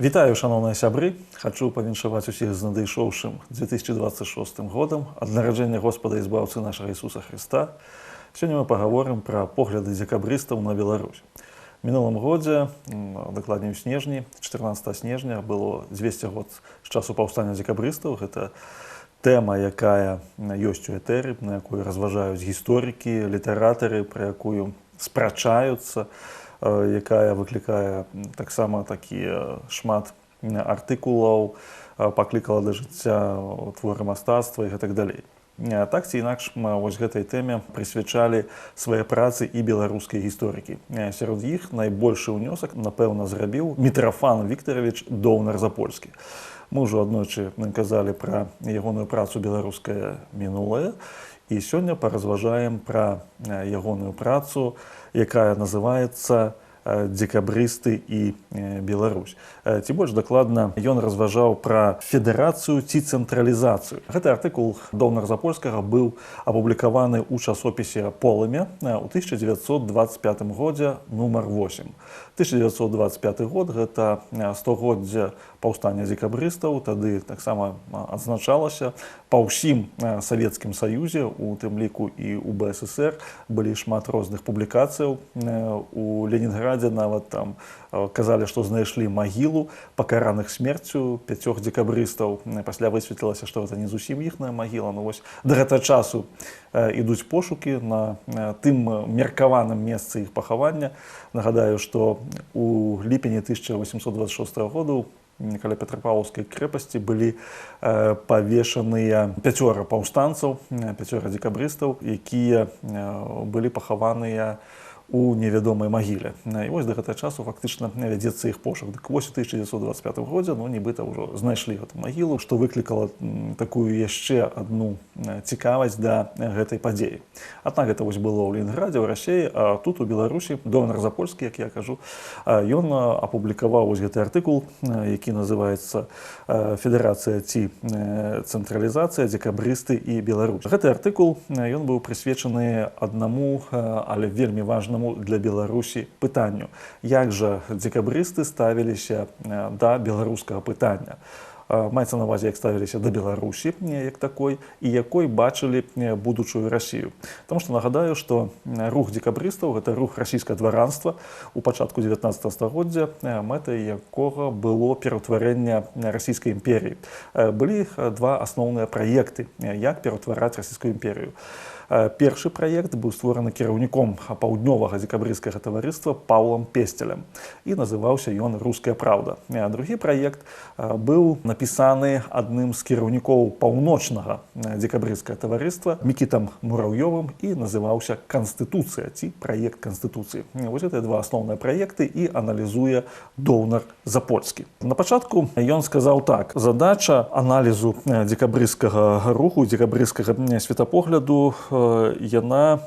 Вітаю, шаноўныя сябры! Хачу павіншаваць усіх з надышоўшым 2026 годам ад нараджэння Господа і Збаўцы нашага Ісуса Хрыста. Сёння мы пагаворым пра погляды дзекабрыстаў на Беларусь. Мінулым годзе, дакладней у снежні, 14 снежня, было 200 год з часу паўстання дзекабрыстаў. Гэта тэма, якая ёсць у этэры, на якую разважаюць гісторыкі, літаратары, пра якую спрачаюцца, якая выклікае таксама такі шмат артыкулаў, паклікала да жыцця творы мастацтва і гэтак далей. Так ці інакш, вось гэтай тэме прысвячалі свае працы і беларускія гісторыкі. Сярод іх найбольшы ўнёсак, напэўна, зрабіў Мітрафан Віктаравіч Доўнар-Запольскі. Мы ўжо аднойчы казалі пра ягоную працу «Беларускае мінулае», і сёння паразважаем пра ягоную працу, якая называецца «Дзекабрысты і Беларусь». Ці больш дакладна, ён разважаў пра федэрацыю ці цэнтралізацыю. Гэты артыкул Доўнар-Запольскага быў апублікаваны ў часопісе «Полымя» ў 1925 годзе, нумар 8. 1925 год гэта стагоддзе паўстання дзекабрыстаў, тады таксама адзначалася па ўсім Савецкім Саюзе, у тым ліку і ў БССР, былі шмат розных публікацыяў. У Ленінградзе нават там казалі, што знайшлі магілу пакараных смерцю 5 дзекабрыстаў. Пасля высветлілася, што гэта не зусім іхная магіла, но вось да гэтага часу ідуць пошукі на тым меркаваным месцы іх пахавання. Нагадаю, што у ліпені 1826 году каля Петрапаўлаўскай крэпасці былі павешаныя 5 паўстанцаў, 5 дзекабрыстаў, якія былі пахаваныя у невядомай магіле. І вось да гэтага часу фактычна вядзецца іх пошук. Дык вось у 1925 годзе, нібыта ўжо знайшлі гэту магілу, што выклікала такую яшчэ адну цікавасць да гэтай падзеі. Аднак гэта вось было ў Ленінградзе, ў Расіі, а тут у Беларусі Доўнар-Запольскі, як я кажу, ён апублікаваў вось гэты артыкул, які называецца «Федэрацыя ці цэнтралізацыя, дзекабрысты і Беларусь». Гэты артыкул, ён быў прысвечаны аднаму, але вельмі важнаму для Беларусі пытанню. Як жа дзекабрысты ставіліся да беларускага пытання? Маецца на ўвазе, як ставіліся да Беларусі як такой і якой бачылі будучую Расію. Таму што нагадаю, што рух дзекабрыстаў гэта рух расійскага дваранства у пачатку 19 стагоддзя, мэтай якога было пераўтварэнне Расійскай імперіі. Былі два асноўныя праекты, як пераўтвараць Расійскую імперію. Першы праект быў створаны кіраўніком паўднёвага дзекабрысцкага таварыства Паўлам Песцелем і называўся ён «Руская праўда». Другі праект быў напісаны адным з кіраўнікоў паўночнага дзекабрысцкага таварыства Мікітам Мураўёвым і называўся «Канстытуцыя» ці праект Канстытуцыі. Вось гэтыя два асноўныя праекты і аналізуе Доўнар-Запольскі. На пачатку ён сказаў так: задача аналізу дзекабрысцкага руху, дзекабрысцкага светапогляду, яна,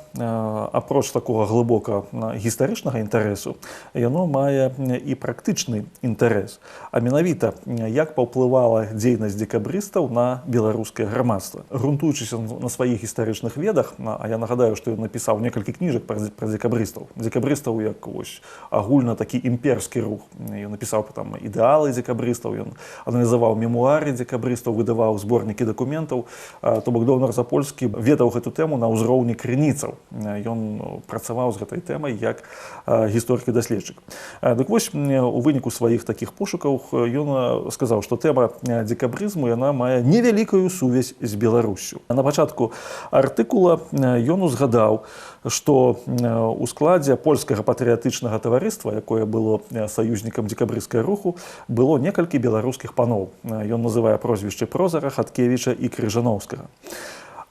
апроч такога глыбока гістарычнага інтарэсу, яно мае і практычны інтарэс. А менавіта, як паўплывала дзейнасць дзекабрыстаў на беларускае грамадства. Грунтуючыся на сваіх гістарычных ведах, а я нагадаю, што ён напісаў некалькі кніжак пра дзекабрыстаў. Дзекабрыстаў як вось агульна такі імперскі рух. Ён напісаў там ідэалы дзекабрыстаў, ён аналізаваў мемуары дзекабрыстаў, выдаваў зборнікі дакументаў. То бок Доўнар-Запольскі ведаў гэту тэму на ўзроўні крыніцаў. Ён працаваў з гэтай тэмай як гісторык і даследчык. Дык вось, у выніку сваіх такіх пошукаў ён сказаў, што тэма дзекабрызму яна мае невялікую сувязь з Беларуссю. На пачатку артыкула ён узгадаў, што у складзе польскага патрыятычнага таварыства, якое было саюзнікам дзекабрысцкага руху, было некалькі беларускіх паноў. Ён называе прозвішчы Прозара, Хаткевіча і Крыжаноўскага.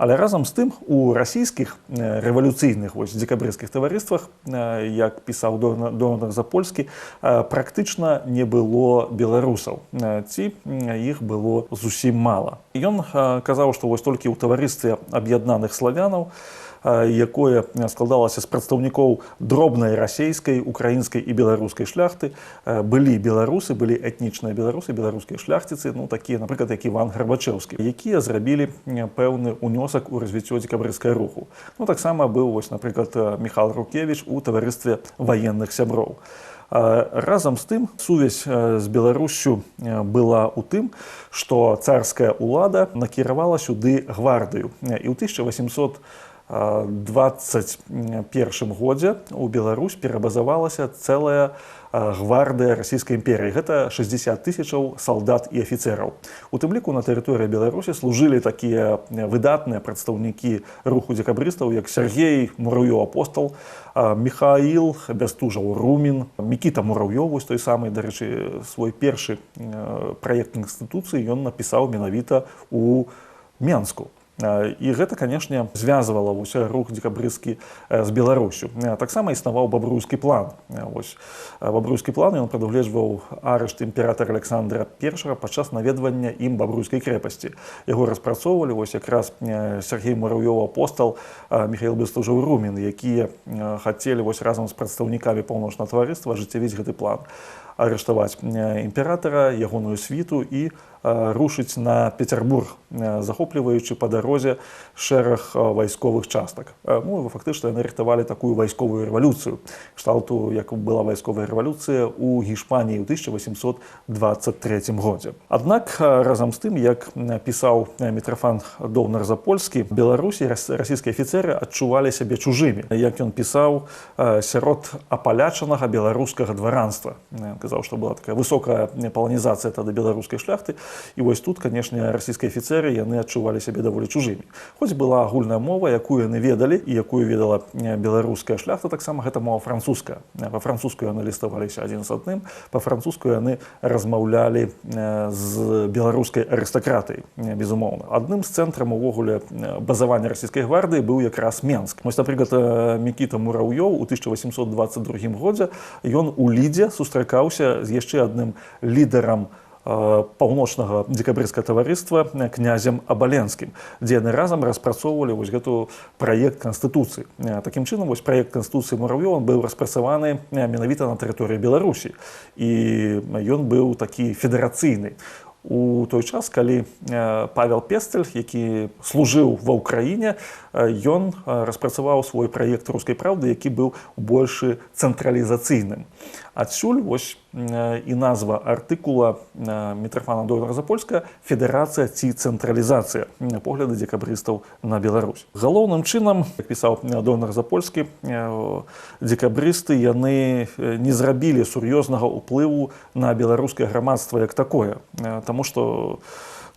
Але разам з тым у расійскіх рэвалюцыйных вось дзекабрысцкіх таварыствах, як пісаў Доўнар-Запольскі, практычна не было беларусаў, ці іх было зусім мала. Ён казаў, што вось толькі ў таварыстве аб'яднаных славянаў якое складалася з прадстаўнікоў дробнай расійскай, украінскай і беларускай шляхты. Былі беларусы, былі этнічныя беларусы, беларускія шляхціцы, ну, такія, напрыклад, як Іван Гарбачэўскі, якія зрабілі пэўны ўнёсак у развіццё дзекабрысцкага руху. Ну, таксама быў вось, напрыклад, Міхал Рукевіч у таварыстве ваенных сяброў. Разам з тым сувязь з Беларуссю была ў тым, што царская ўлада накіравала сюды гвардыю. І ў 1821 годзе у Беларусь перабазавалася цэлая гвардыя Расійскай імперыі. Гэта 60 тысячаў салдат і афіцэраў. У тым ліку на тэрыторыі Беларусі служылі такія выдатныя прадстаўнікі руху дзекабрыстаў, як Сяргей Мураўёў Апостал, Міхаіл Бястужаў Румін, Мікіта Мураўёў, вось той самы, дарэчы, свой першы праект канстытуцыі ён напісаў менавіта у Менску. І гэта, канешне, звязвала вось рух дзекабрысцкі з Беларуссю. Таксама існаваў бабруйскі план. Вось бабруйскі план, ён прадугледжваў арышт імператара Александра I падчас наведвання ім бабруйскай крэпасці. Яго распрацоўвалі вось якраз Сяргей Мураўёў Апостал, Міхаіл Бестужаў Румін, якія хацелі вось разам з прадстаўнікамі паўночнага таварыства ажыццявіць гэты план: арыштаваць імператара, ягоную світу і рушыць на Пецярбург, захопліваючы па дарозе шэраг вайсковых частак. Ну, фактычна яны рыхтавалі такую вайсковую рэвалюцыю, кшталту, як была вайсковая рэвалюцыя ў Гішпаніі ў 1823 годзе. Аднак разам з тым, як пісаў Мітрафан Доўнар Запольскі, Беларусі расійскія афіцеры адчувалі сябе чужымі, як ён пісаў, сярод апалячанага беларускага дваранства. Казаў, што была такая высокая паланізацыя тады беларускай шляхты, і вось тут, канешне, расійскія афіцеры, яны адчувалі сябе даволі чужымі. Хоць была агульная мова, якую яны ведалі і якую ведала беларуская шляхта таксама, гэта мова французская. Па-французску яны ліставаліся адзін з адным, па-французску яны размаўлялі з беларускай арыстакратыяй, безумоўна. Адным з цэнтрам увогуле базавання расійскай гвардыі быў якраз Менск. Вось, напрыклад, Мікіта Мураўёў у 1822 годзе, ён у Лідзе сустракаўся з яшчэ адным лідарам паўночнага дзекабрысцкага таварыства, князем Абаленскім, дзе яны разам распрацоўвалі вось гэту праект канстытуцыі. Такім чынам, вось праект канстытуцыі Мураўёва быў распрацаваны менавіта на тэрыторыі Беларусі, і ён быў такі федэрацыйны. У той час, калі Павел Пестель, які служыў ва Ўкраіне, ён распрацаваў свой праект рускай праўды, які быў больш цэнтралізацыйным. Адсюль вось і назва артыкула Мітрафана Доўнара Запольскага «Федэрацыя ці цэнтралізацыя. Погляды дзекабрыстаў на Беларусь». Галоўным чынам, як пісаў Доўнар Запольскі, дзекабрысты, яны не зрабілі сур'ёзнага ўплыву на беларускае грамадства як такое, таму што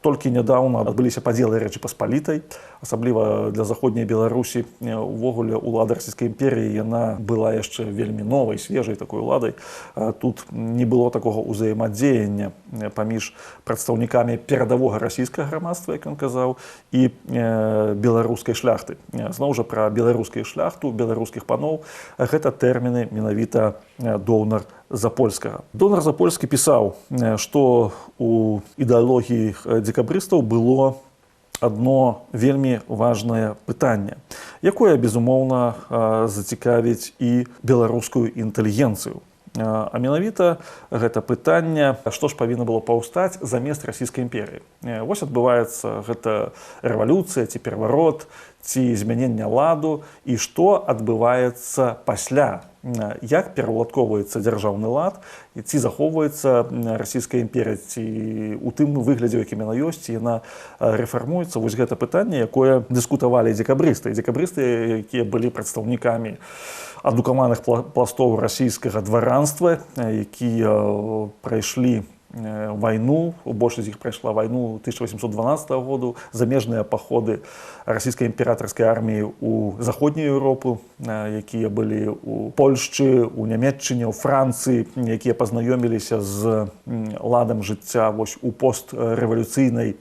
толькі нядаўна адбыліся падзелы Рэчы Паспалітай, асабліва для заходняй Беларусі. Увогуле улада Расійскай імперіі, яна была яшчэ вельмі новай, свежай такой уладай. Тут не было такога ўзаемадзеяння паміж прадстаўнікамі перадавога расійскага грамадства, як ён казаў, і беларускай шляхты. Зноў жа, пра беларускую шляхту, беларускіх паноў, гэта тэрміны менавіта Доўнар Запольскага. Доўнар Запольскі пісаў, што у ідэалогіі дзекабрыстаў было одно вельмі важнае пытанне, якое, безумоўна, зацікавіць і беларускую інтэлігенцыю. А менавіта гэта пытанне, што ж павінна было паўстаць замест Расійскай імперыі. Вось адбываецца гэта рэвалюцыя ці пераварот, ці змянення ладу, і што адбываецца пасля, як пераўладкоўваецца дзяржаўны лад, і ці захоўваецца Расійская імперія, ці у тым выглядзе, якім яна ёсць, ці яна рэфармуецца. Вось гэта пытанне, якое дыскутавалі дзекабрысты, дзекабрысты, якія былі прадстаўнікамі адукаваных пластоў расійскага дваранства, якія прайшлі вайну, большасць з іх прайшла вайну 1812 году, замежныя паходы расійскай імператарскай арміі ў заходнюю Еўропу, якія былі ў Польшчы, у Нямеччыне, у Францыі, якія пазнаёміліся з ладам жыцця вось у пострэвалюцыйнай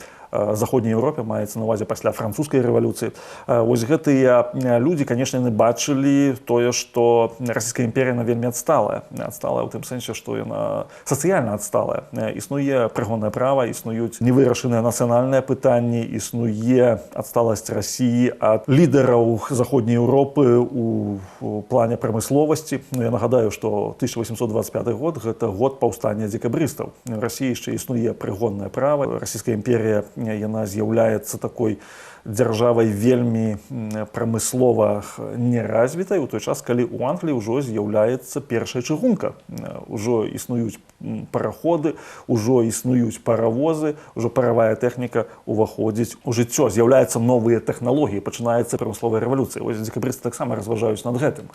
Заходняй Еўропе, маецца на увазе пасля Французскай рэвалюцыі. Вось гэтыя людзі, конечно, яны бачылі тое, што Расійская імперія, она вельмі адсталая, адсталая ў тым сэнсе, што яна сацыяльна адсталая. Існуе прыгоннае права, існуюць невырашаныя нацыянальныя пытанні, існуе адсталасць Расіі ад лідараў Заходняй Еўропы у плане прамысловасці. Ну, я нагадаю, што 1825 год — гэта год паўстання дзекабрыстаў. Расіі яшчэ існуе прыгоннае права. Расійская імперія, яна з'яўляецца такой дзяржавай вельмі прамыслова неразвітай у той час, калі ў Англіі ўжо з'яўляецца першая чыгунка, ўжо існуюць параходы, ўжо існуюць паравозы, ўжо паравая тэхніка ўваходзіць у жыццё, з'яўляюцца новыя тэхналогіі, пачынаецца прамысловая рэвалюцыя. Вось дзекабрысты таксама разважаюць над гэтым.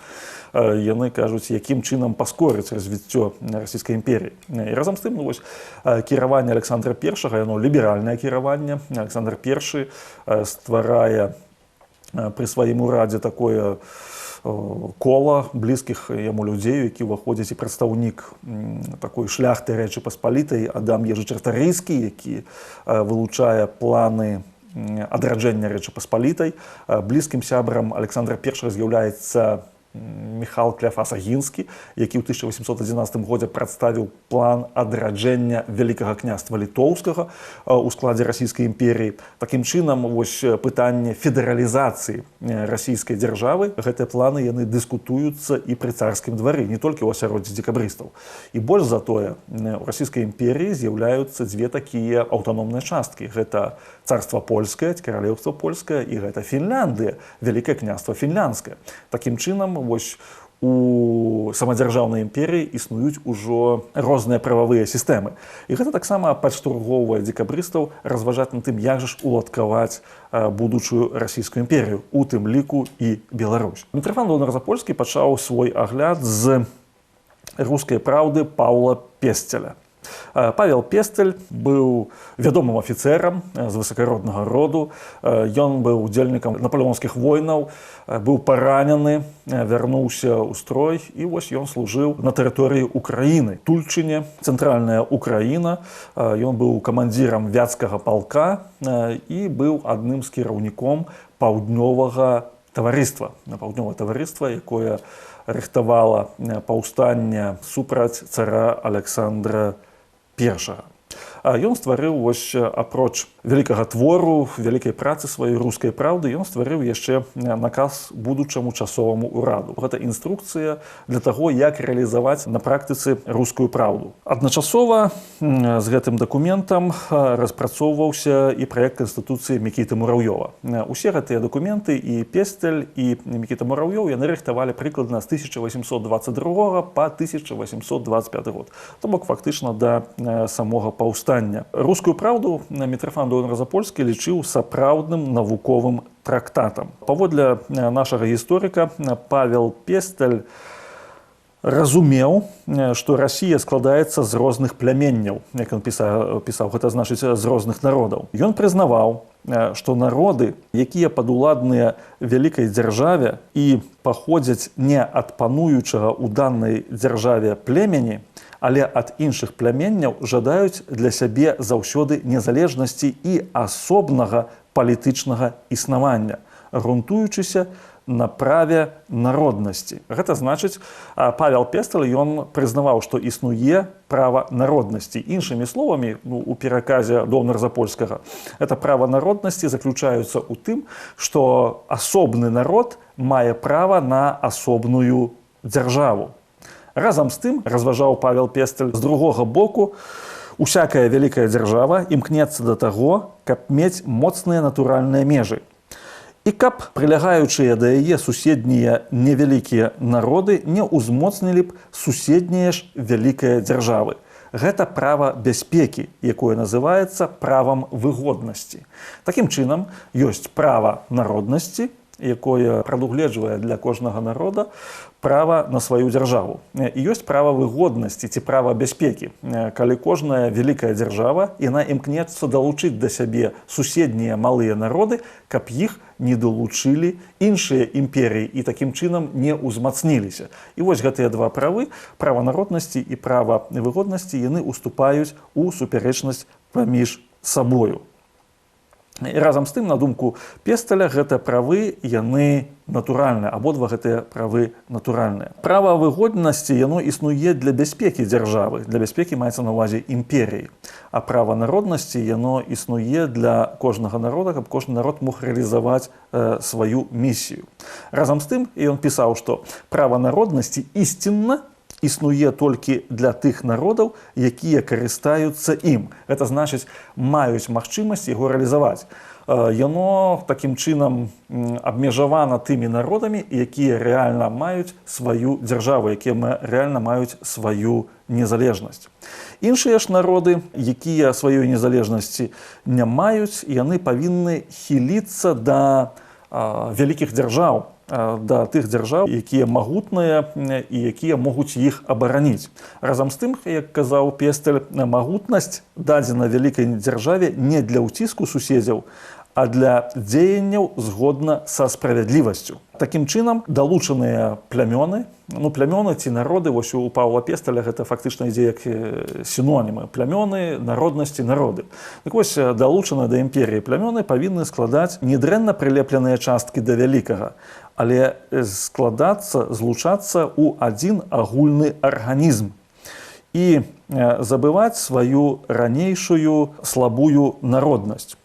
Яны кажуць, якім чынам паскорыць развіццё Расійскай імперіі. І разам з тым, ну, вось кіраванне Александра I, яно ліберальнае кіраванне. Александр I стварае пры сваім урадзе такое кола блізкіх яму людзей, які ўваходзіць і прадстаўнік такой шляхты Рэчы Паспалітай Адам Ежы Чартарыйскі, які вылучае планы адраджэння Рэчы Паспалітай. Блізкім сябрам Александра I з'яўляецца Міхал Кляфас Агінскі, які ў 1811 годзе прадставіў план адраджэння Вялікага Княства Літоўскага ў складзе Расійскай імперіі. Такім чынам, вось пытанне федэралізацыі расійскай дзяржавы, гэтыя планы, яны дыскутуюцца і пры царскім двары, не толькі ў асяроддзі дзекабрыстаў. І больш за тое, у Расійскай імперіі з'яўляюцца дзве такія аўтаномныя часткі. Гэта Царства Польскае, Каралеўства Польскае, і гэта Фінляндыя, Вялікае Княства Фінляндскае. Такім чынам, вось у самадзяржаўнай імперіі існуюць ужо розныя прававыя сістэмы. І гэта таксама падштурхоўвае дзекабрыстаў разважаць над тым, як жа ж уладкаваць будучую Расійскую імперію, у тым ліку і Беларусь. Мітрафан Доўнар-Запольскі пачаў свой агляд з «Рускай праўды» Паўла Песцеля. Павел Пестель быў вядомым афіцэрам з высакароднага роду. Ён быў удзельнікам напалеонскіх войнаў, быў паранены, вярнуўся ў строй, і вось ён служыў на тэрыторыі Украіны, Тульчыне, цэнтральная Украіна. Ён быў камандзірам Вяцкага палка і быў адным з кіраўніком Паўднёвага таварыства. Паўднёвае таварыства, якое рыхтавала паўстанне супраць цара Александра I. Ён стварыў вось, апроч вялікага твору, вялікай працы сваёй «Рускай праўды», ён стварыў яшчэ наказ будучаму часоваму ўраду. Гэта інструкцыя для таго, як рэалізаваць на практыцы «Рускую праўду». Адначасова з гэтым дакументам распрацоўваўся і праект канстытуцыі Мікіты Мураўёва. Усе гэтыя дакументы, і Пестель, і Мікіта Мураўёў, яны рыхтавалі прыкладна з 1822 па 1825 год. То бок фактычна да самога паўстання. «Рускую праўду» Мітрафан Доўнар-Запольскі лічыў сапраўдным навуковым трактатам. Паводле нашага гісторыка, Павел Пестель разумеў, што Расія складаецца з розных пляменняў, як ён пісаў, гэта значыць, з розных народаў. Ён прызнаваў, што народы, якія падуладныя вялікай дзяржаве і паходзяць не ад пануючага ў данай дзяржаве племені, але ад іншых пляменняў, жадаюць для сябе заўсёды незалежнасці і асобнага палітычнага існавання, грунтуючыся на праве народнасці. Гэта значыць, Павел Пестел, ён прызнаваў, што існуе права народнасці. Іншымі словамі, ну, у пераказе Доўнар-Запольскага, это права народнасці заключаюцца ў тым, што асобны народ мае права на асобную дзяржаву. Разам з тым, разважаў Павел Пестель, з другога боку, усякая вялікая дзяржава імкнецца да таго, каб мець моцныя натуральныя межы, і каб прылягаючыя да яе суседнія невялікія народы не ўзмоцнілі б суседнія ж вялікія дзяржавы. Гэта права бяспекі, якое называецца правам выгоднасці. Такім чынам, ёсць права народнасці, якое прадугледжвае для кожнага народа права на сваю дзяржаву. І ёсць права выгоднасці ці права бяспекі. Калі кожная вялікая дзяржава, яна імкнецца далучыць да сябе суседнія малыя народы, каб іх не далучылі іншыя імперіі і такім чынам не ўзмацніліся. І вось гэтыя два правы, права народнасці і права выгоднасці, яны уступаюць у супярэчнасць паміж сабою. І разам з тым, на думку Песталя, гэта правы, яны натуральныя, абодва гэтыя правы натуральныя. Права выгоднасці, яно існуе для бяспекі дзяржавы, для бяспекі маецца на ўвазе імперіі. А права народнасці, яно існуе для кожнага народа, каб кожны народ мог рэалізаваць сваю місію. Разам з тым, ён пісаў, што права народнасці істинна існуе толькі для тых народаў, якія карыстаюцца ім. Гэта значыць, маюць магчымасць яго рэалізаваць. Яно такім чынам абмежавана тымі народамі, якія рэальна маюць сваю дзяржаву, якія рэальна маюць сваю незалежнасць. Іншыя ж народы, якія сваёй незалежнасці не маюць, яны павінны хіліцца да вялікіх дзяржаў, да тых дзяржаў, якія магутныя і якія могуць іх абараніць. Разам з тым, як казаў Пестель, магутнасць дадзена вялікай дзяржаве не для ўціску суседзяў, а для дзеянняў згодна са справядлівасцю. Такім чынам, далучаныя плямёны, ну, плямёны ці народы, вось у Паўла Песталя гэта фактычна ідзе як сінонімы: плямёны, народнасці, народы. Так вось, далучаныя да імперіі плямёны павінны складаць не дрэнна прылепленыя часткі да вялікага, але складацца, злучацца ў адзін агульны арганізм і забываць сваю ранейшую слабую народнасць.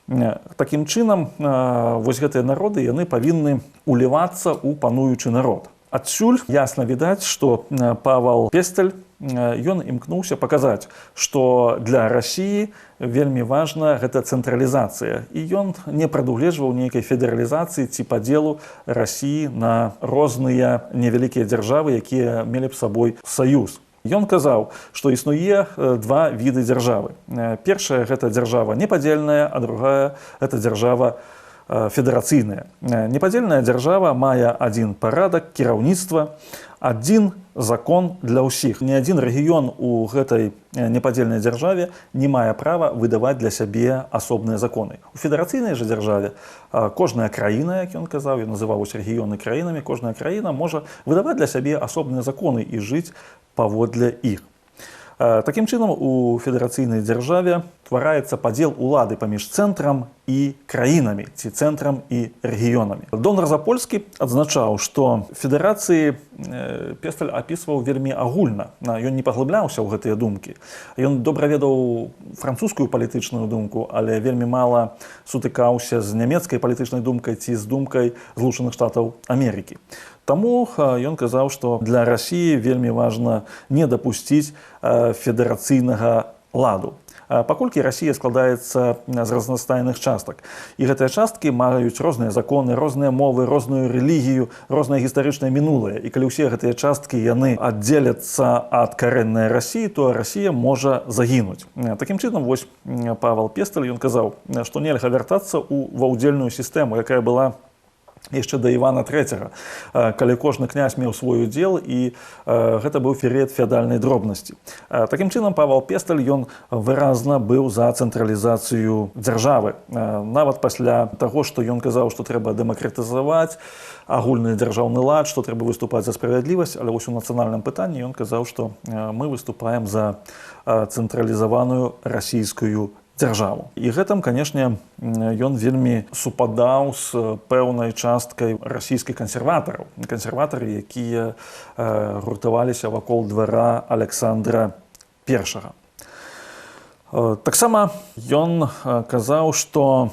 Такім чынам, вось гэтыя народы, яны павінны улівацца ў пануючы народ. Адсюль ясна відаць, што Павал Пестель, ён імкнуўся паказаць, што для Расіі вельмі важна гэта цэнтралізацыя. І ён не прадугледжваў нейкай федэралізацыі ці падзелу Расіі на розныя невялікія дзяржавы, якія мелі б сабой саюз. Ён казаў, што існуе два віды дзяржавы. Першая гэта дзяржава непадзельная, а другая гэта дзяржава федэрацыйная. Непадзельная дзяржава мае адзін парадак кіраўніцтва, адзін закон для ўсіх. Ні адзін рэгіён у гэтай непадзельнай дзяржаве не мае права выдаваць для сябе асобныя законы. У федэрацыйнай жа дзяржаве кожная краіна, як ён казаў, ён называў вось рэгіёны краінамі, кожная краіна можа выдаваць для сябе асобныя законы і жыць паводле іх. Такім чынам, у федэрацыйнай дзяржаве твараецца падзел улады паміж цэнтрам і краінамі ці цэнтрам і рэгіёнамі. Донар-Запольскі адзначаў, што федэрацыі Песталь апісваў вельмі агульна. Ён не паглыбляўся ў гэтыя думкі. Ён добра ведаў французскую палітычную думку, але вельмі мала сутыкаўся з нямецкай палітычнай думкай ці з думкай Злучаных Штатаў Амерыкі. Таму ён казаў, што для Расіі вельмі важна не дапусціць федэрацыйнага ладу. Паколькі Расія складаецца з разнастайных частак. І гэтыя часткі маюць розныя законы, розныя мовы, розную рэлігію, рознае гістарычнае мінулае. І калі ўсе гэтыя часткі яны аддзеляцца ад карэннай Расіі, то Расія можа загінуць. Такім чынам, вось Павал Песталь, ён казаў, што нельга вяртацца ў ва ўдзельную сістэму, якая была яшчэ да Івана III, калі кожны князь меў свой удзел, і гэта быў перыяд феадальнай дробнасці. Такім чынам, Павал Песталь, ён выразна быў за цэнтралізацыю дзяржавы. Нават пасля таго, што ён казаў, што трэба дэмакратызаваць агульны дзяржаўны лад, што трэба выступаць за справядлівасць, але вось у нацыянальным пытанні ён казаў, што мы выступаем за цэнтралізаваную расійскую дзяржаву. І гэтым, канешне, ён вельмі супадаў з пэўнай часткай расійскіх кансерватараў. Кансерватары, якія гуртаваліся вакол двара Александра I. Таксама ён казаў, што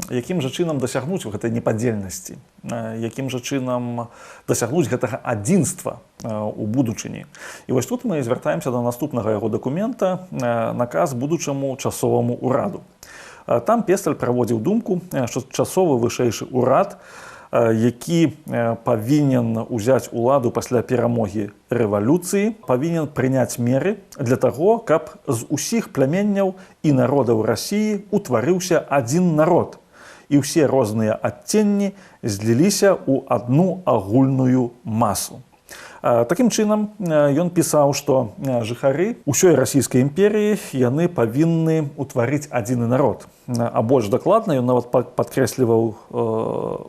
якім жа чынам дасягнуць гэтай непадзельнасці, якім жа чынам дасягнуць гэтага адзінства у будучыні. І вось тут мы звяртаемся да наступнага яго дакумента, наказ будучаму часоваму ураду. Там Песталь праводзіў думку, што часовы вышэйшы урад, які павінен узяць уладу пасля перамогі рэвалюцыі, павінен прыняць меры для таго, каб з усіх пляменняў і народаў Расіі утварыўся адзін народ, і ўсе розныя адценні зліліся ў адну агульную масу. Такім чынам, ён пісаў, што жыхары ўсёй Расійскай імперіі, яны павінны ўтварыць адзіны народ. А больш дакладна ён нават падкрэсліваў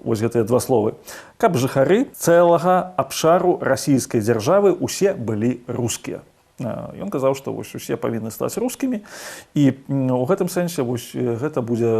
вось гэтыя два словы: каб жыхары цэлага абшару расійскай дзяржавы усе былі рускія. Ён казаў, што вось усе павінны стаць рускімі, і у гэтым сэнсе вось гэта будзе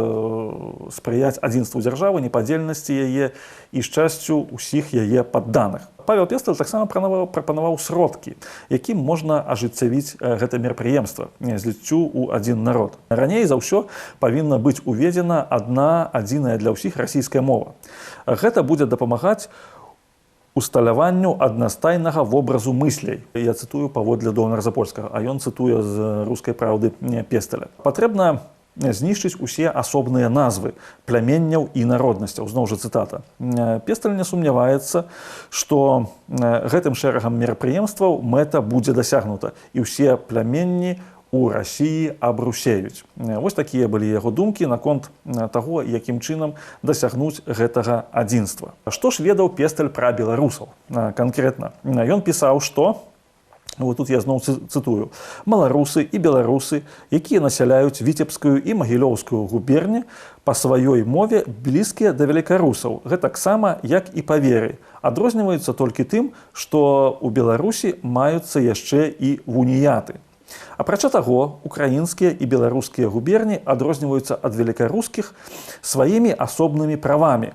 спрыяць адзінству дзяржавы, непадзельнасці яе і шчасцю ўсіх яе падданых. Павел Песталь таксама прапанаваў сродкі, якім можна ажыццявіць гэта мерапрыемства зліццю ў адзін народ. Раней за ўсё павінна быць уведзена адна адзіная для ўсіх расійская мова. Гэта будзе дапамагаць усталяванню аднастайнага вобразу мыслей. Я цытую паводле Доўнара-Запольскага, а ён цытуе з «Рускай праўды» Песталя. Патрэбна знішчыць усе асобныя назвы пляменняў і народнасцяў. Зноў жа цытата. Песталь не сумняваецца, што гэтым шэрагам мерапрыемстваў мэта будзе дасягнута і ўсе пляменні у Расіі абрусеюць. Вось такія былі яго думкі наконт таго, якім чынам дасягнуць гэтага адзінства. Што ж ведаў Песталь пра беларусаў канкрэтна? Ён пісаў, што, вот тут я зноў цытую: «Маларусы і беларусы, якія насяляюць Віцебскую і Магілёўскую губерні, па сваёй мове блізкія да велікарусаў, гэтаксама як і па веры. Адрозніваюцца толькі тым, што ў Беларусі маюцца яшчэ і вуніяты. Апрача таго, украінскія і беларускія губерні адрозніваюцца ад велікарускіх сваімі асобнымі правамі.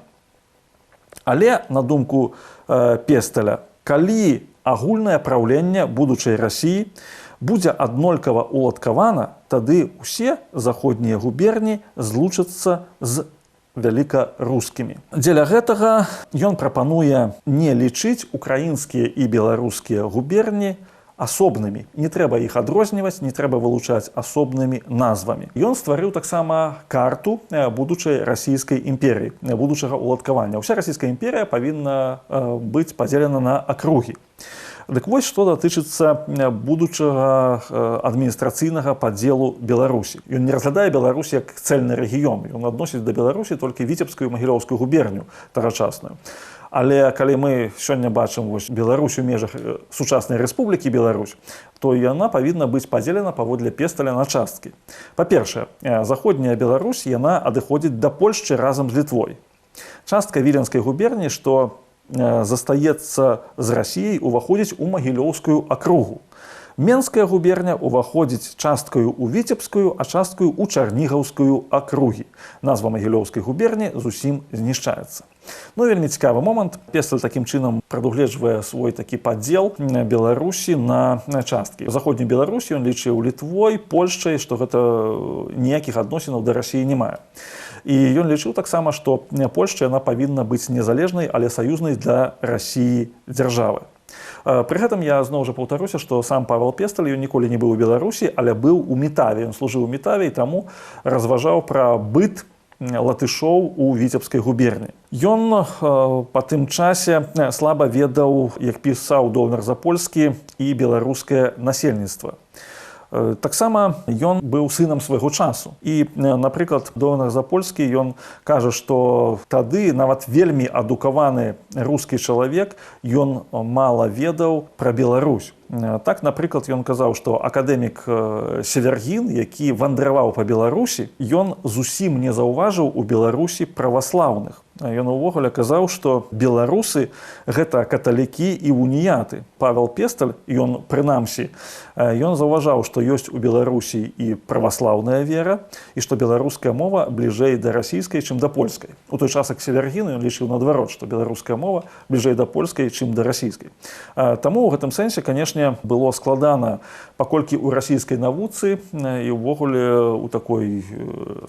Але, на думку Песталя, калі агульнае праўленне будучай Расіі будзе аднолькава уладкавана, тады ўсе заходнія губерні злучацца з вялікарускімі». Дзеля гэтага ён прапануе не лічыць украінскія і беларускія губерні асобнымі. Не трэба іх адрозніваць, не трэба вылучаць асобнымі назвамі. Ён стварыў таксама карту будучай Расійскай імперыі, будучага уладкавання. Уся Расійская імперія павінна быць падзелена на акругі. Дык вось, што датычыцца будучага адміністрацыйнага падзелу Беларусі. Ён не разглядае Беларусь як цельны рэгіён. Ён адносіць да Беларусі толькі Віцебскую і Магілёўскую губерню тагачасную. Але калі мы сёння бачым вось Беларусь у межах сучаснай Рэспублікі Беларусь, то яна павінна быць падзелена паводле Песталя на часткі. Па-першае, заходняя Беларусь, яна адыходзіць да Польшчы разам з Літвой. Частка Віленскай губерні, што застаецца з Расіяй, уваходзіць у Магілёўскую акругу. Менская губерня ўваходзіць часткаю ў Віцебскую, а часткаю ў Чарнігаўскую акругі. Назва Магілёўскай губерні зусім знішчаецца. Ну, вельмі цікавы момант. Песталь такім чынам прадугледжвае свой такі падзел Беларусі на часткі. Заходнюю Беларусь ён лічыў Літвой, Польшчай, што гэта ніякіх адносінаў да Расіі не мае. І ён лічыў таксама, што Польшча, яна павінна быць незалежнай, але саюзнай для Расіі дзяржавы. Пры гэтым я зноў жа паўтаруся, што сам Павел Песталь, ён ніколі не быў у Беларусі, але быў у Мітаве, ён служыў у Мітаве і таму разважаў пра быт латышоў у Віцебскай губерні. Ён па тым часе слаба ведаў, як пісаў Доўнар-Запольскі, і беларускае насельніцтва. Таксама ён быў сынам свайго часу. І, напрыклад, Доўнар-Запольскі, ён кажа, што тады нават вельмі адукаваны рускі чалавек, ён мала ведаў пра Беларусь. Так, напрыклад, ён казаў, што акадэмік Севяргін, які вандраваў па Беларусі, ён зусім не заўважыў у Беларусі праваслаўных. Ён увогуле казаў, што беларусы гэта каталікі і уніяты. Павел Песталь, ён прынамсі, ён заўважаў, што ёсць у Беларусі і праваслаўная вера і што беларуская мова бліжэй да расійскай, чым да польскай. У той час як Севяргін, ён лічыў наадварот, што беларуская мова бліжэй да польскай, чым да расійскай. Таму ў гэтым сэнсе, канешне, было складана, паколькі ў расійскай навуцы і ўвогуле у такой,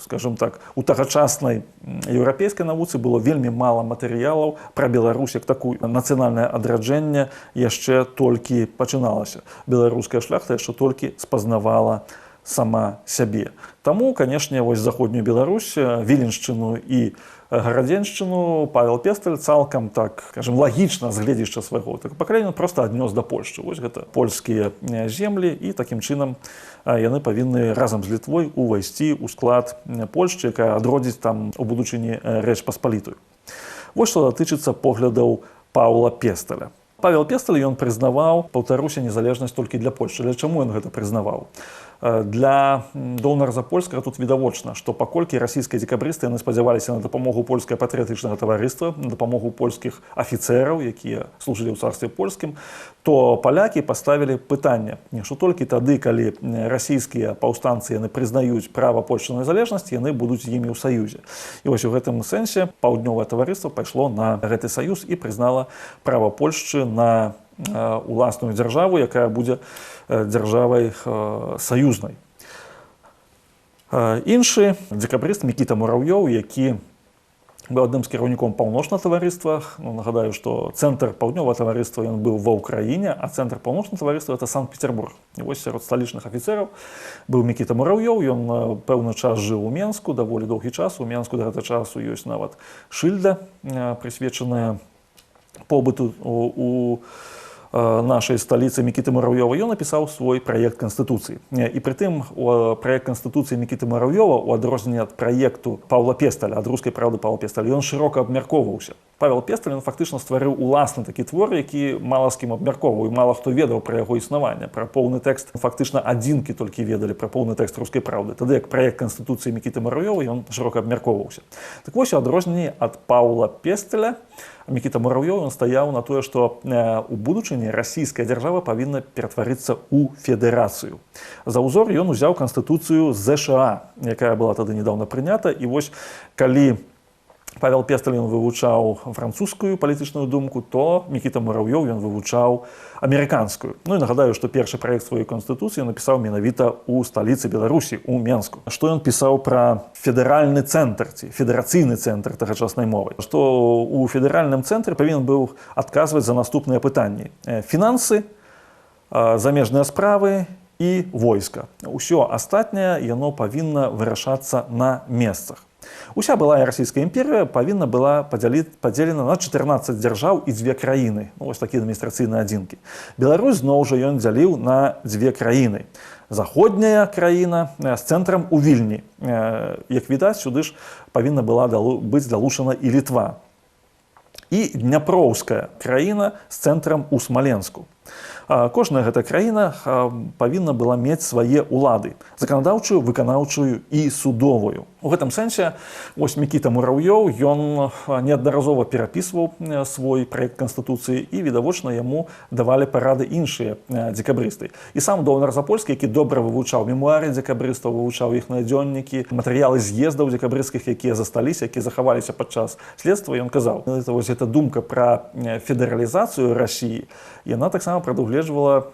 скажем так, у тагачаснай еўрапейскай навуцы было вельмі мала матэрыялаў пра Беларусь як такую. Нацыянальнае адраджэнне яшчэ толькі пачыналася. Беларуская шляхта яшчэ толькі спазнавала сама сябе. Таму, канешне, вось заходнюю Беларусь, Віленшчыну і Гарадзеншчыну Павел Песталь цалкам так, скажем, лагічна з гледзішча свайго так пакалення просто аднёс да Польшчы. Вось гэта польскія землі, і такім чынам яны павінны разам з Літвой увайсці ў склад Польшчы, якая адродзіць там у будучыні Рэч Паспалітую. Вось што датычыцца поглядаў Паўла Песталя. Павел Песталь, ён прызнаваў, паўтаруся, незалежнасць толькі для Польшчы. Для чаму ён гэта прызнаваў? Для Доўнара-Запольскага тут відавочна, што паколькі расійскія дзекабрысты, яны спадзяваліся на дапамогу польскага патрыятычнага таварыства, на дапамогу польскіх афіцэраў, якія служылі ў царстве польскім, то палякі паставілі пытанне, што толькі тады, калі расійскія паўстанцы, яны прызнаюць права Польшчы на незалежнасць, яны будуць з імі ў саюзе. І вось у гэтым сэнсе паўднёвае таварыства пайшло на гэты саюз і прызнала права Польшчы на уласную дзяржаву, якая будзе дзяржавай саюзнай. Іншы дзекабрыст Мікіта Мураўёў, які быў адным з кіраўніком паўночнага таварыства. Ну, нагадаю, што цэнтр паўднёвага таварыства, ён быў ва Ўкраіне, а цэнтр паўночнага таварыства — это Санкт-Петербург. І вось сярод сталічных афіцэраў быў Мікіта Мураўёў. Ён пэўны час жыў у Менску, даволі доўгі час. У Менску да гэтага часу ёсць нават шыльда, прысвечаная побыту у нашай сталіцы Мікіты Мураўёва. Ён напісаў свой праект канстытуцыі. І прытым праект канстытуцыі Мікіты Мураўёва, у адрозненне ад праекту Паўла Песталя, ад «Рускай праўды» Павла Песталя, ён шырока абмяркоўваўся. Павел Песталь, ён фактычна стварыў уласны такі твор, які мала з кім абмяркоўваў, і мала хто ведаў пра яго існаванне, пра поўны тэкст. Фактычна адзінкі толькі ведалі пра поўны тэкст «Рускай праўды», тады як праект канстытуцыі Мікіты Мураўёва, ён шырока абмяркоўваўся. Так вось, у адрозненні ад Паўла Песталя, Мікіта Мураўёў, ён стаяў на тое, што у будучыні расійская дзяржава павінна ператварыцца ў федэрацыю. За ўзор ён узяў канстытуцыю ЗША, якая была тады недавно прынята. І вось калі Павел Песталь, ён вывучаў французскую палітычную думку, то Мікіта Мураўёў, ён вывучаў амерыканскую. Ну і нагадаю, што першы праект сваёй канстытуцыі напісаў менавіта ў сталіцы Беларусі, у Менску. Што ён пісаў пра федэральны цэнтр ці федэрацыйны цэнтр тагачаснай мовы? Што у федэральным цэнтры павінен быў адказваць за наступныя пытанні: фінансы, замежныя справы і войска. Усё астатняе, яно павінна вырашацца на месцах. Уся былая Расійская імперія павінна была падзелена на 14 дзяржаў і дзве краіны. Ну, вось такія адміністрацыйныя адзінкі. Беларусь зноў жа ён дзяліў на дзве краіны. Заходняя краіна з цэнтрам у Вільні. Як відаць, сюды ж павінна была быць далучана і Літва. І дняпроўская краіна з цэнтрам у Смаленску. Кожная гэта краіна павінна была мець свае ўлады: заканадаўчую, выканаўчую і судовую. У гэтым сэнсе ось Мікіта Мураўёў, ён неаднаразова перапісваў свой праект канстытуцыі, і відавочна, яму давалі парады іншыя дзекабрысты. І сам Доўнар-Запольскі, які добра вывучаў мемуары дзекабрыстаў, вывучаў іхныя дзённікі, матэрыялы з'ездаў дзекабрысцкіх, якія засталіся, якія захаваліся падчас следства, ён казаў: это вось эта думка пра федэралізацыю Расіі, яна таксама прадугледжвала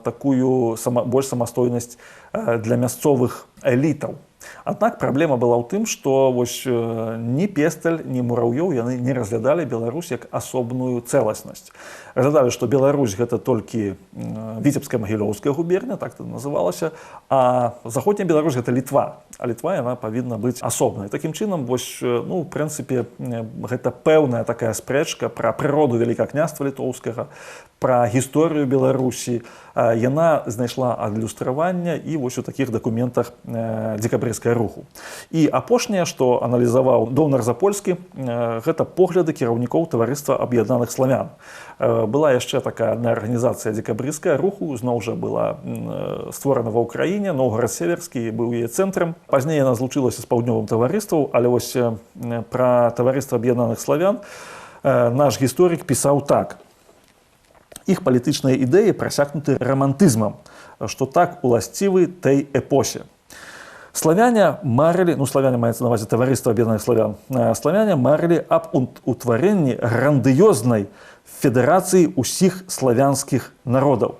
такую больш самастойнасць для мясцовых элітаў. Аднак праблема была ў тым, што вось ні Песталь, ні Мураўёў, яны не разглядалі Беларусь як асобную цэласнасць. Разглядалі, што Беларусь — гэта толькі Віцебская, Магілёўская губерня, так это называлася, а заходняя Беларусь — гэта Літва, а Літва, яна павінна быць асобнай. Такім чынам, вось, ну, в прынцыпе, гэта пэўная такая спрэчка пра прыроду Вялікага княства Літоўскага, пра гісторыю Беларусі, яна знайшла адлюстраванне і вось у такіх дакументах дзекабрысцкага руху. І апошняе, што аналізаваў Доўнар-Запольскі, гэта погляды кіраўнікоў Таварыства аб'яднаных славян. Была яшчэ такая адна арганізацыя дзекабрысцкая руху, зноў жа была створана ва Ўкраіне, Новгород-Северскі быў яе цэнтрам. Пазней яна злучылася з паўднёвым таварыствам, але вось пра Таварыства аб'яднаных славян наш гісторык пісаў так: «Іх палітычныя ідэі прасякнуты рамантызмам, што так уласцівы той эпосе. Славяне марылі, ну, славяне маецца на увазе Таварыства аб'яднаных славян, славяне марылі аб утварэнні грандыёзнай федэрацыі ўсіх славянскіх народаў.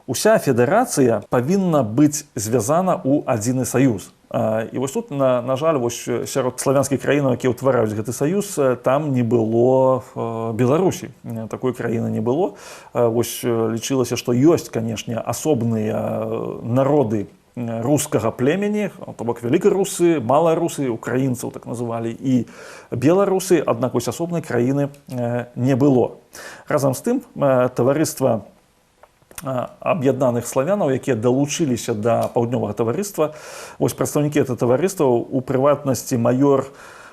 Уся федэрацыя павінна быць звязана ў адзіны саюз». І вось тут, на жаль, вось сярод славянскіх краінаў, якія ўтвараюць гэты саюз, там не было Беларусі. Такой краіны не было. Вось лічылася, што ёсць, канешне, асобныя народы рускага племені, то бок великарусы, маларусы, украінцаў так называлі, і беларусы, аднак вось асобнай краіны не было. Разам з тым Таварыства аб'яднаных славянаў, якія далучыліся да паўднёвага таварыства, вось прадстаўнікі этого таварыства, у прыватнасці маёр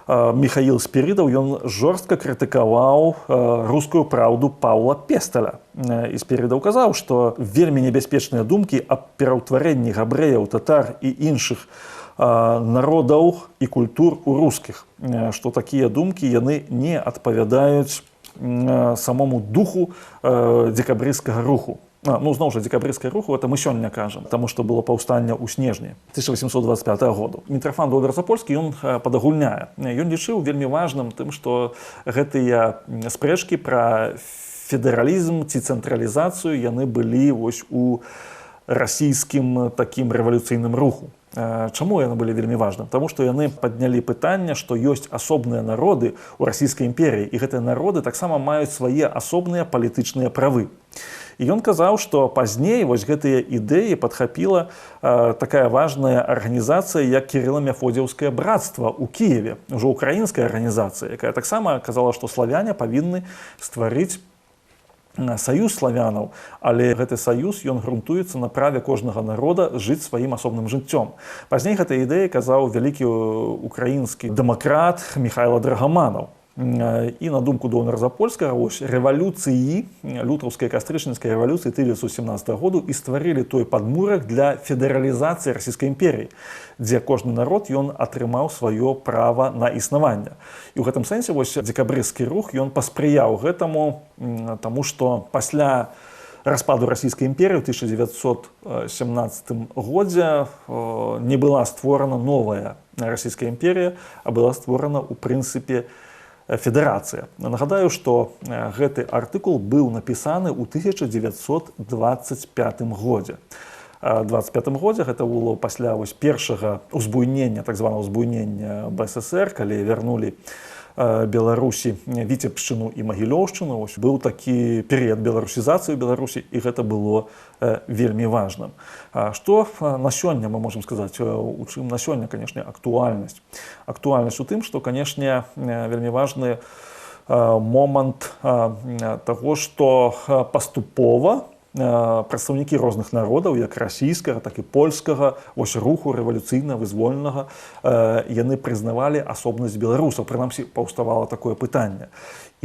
Михаил Спірыдаў, ён жорстка крытыкаваў «Рускую праўду» Паўла Песталя. І Спірыдаў казаў, што вельмі небяспечныя думкі аб пераўтварэнні габрэяў, татар і іншых народаў і культур у рускіх, што такія думкі яны не адпавядаюць самому духу дзекабрысцкага руху. Ну, зноў жа, дзекабрысцкага руху, это мы сёння кажам, таму што было паўстанне ў снежні 1825 году. Мітрафан Доўнар-Запольскі, ён падагульняе. Ён лічыў вельмі важным тым, што гэтыя спрэчкі пра федэралізм ці цэнтралізацыю яны былі вось у расійскім такім рэвалюцыйным руху. Чаму яны былі вельмі важным? Таму што яны паднялі пытанне, што ёсць асобныя народы ў Расійскай імперіі, і гэтыя народы таксама маюць свае асобныя палітычныя правы. І ён казаў, што пазней вось гэтыя ідэі падхапіла такая важная арганізацыя, як Кірыла-Мяфодзеўскае брацтва ў Кіеве, ўжо украінская арганізацыя, якая таксама казала, што славяне павінны стварыць саюз славянаў, але гэты саюз ён грунтуецца на праве кожнага народа жыць сваім асобным жыццём. Пазней гэтай ідэі казаў вялікі украінскі дэмакрат Михайло Драгаманаў. І на думку Доўнара-Запольскага, вось рэвалюцыі, лютаўскай, кастрычніцкай рэвалюцыі 1917 году і стварылі той падмурак для федэралізацыі Расійскай імперіі, дзе кожны народ ён атрымаў сваё права на існаванне. І ў гэтым сэнсе вось дзекабрысцкі рух ён паспрыяў гэтаму, таму што пасля распаду Расійскай імперіі ў 1917 годзе не была створана новая Расійская імперія, а была створана ў прынцыпе федэрацыя. Нагадаю, што гэты артыкул быў напісаны ў 1925 годзе. 25 годзе гэта было пасля вось першага узбуйнення, так званага узбуйнення БССР, калі вярнулі Беларусі Віцебшчыну і Магілёўшчыну. Вось быў такі перыяд беларусізацыі ў Беларусі, і гэта было вельмі важным. Што на сёння мы можам сказаць, у чым на сёння, канешне, актуальнасць? Актуальнасць у тым, што, канешне, вельмі важны момант таго, што паступова прадстаўнікі розных народаў, як расійскага, так і польскага, вось руху рэвалюцыйна-вызвольнага, яны прызнавалі асобнасць беларусаў, прынамсі паўставала такое пытанне.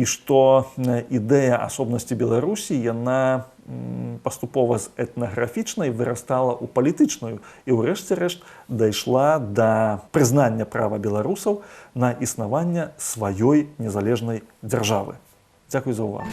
І што ідэя асобнасці Беларусі яна паступова з этнаграфічнай вырастала ў палітычную і ўрэшце рэшт дайшла да прызнання права беларусаў на існаванне сваёй незалежнай дзяржавы. Дзякуй за ўвагу.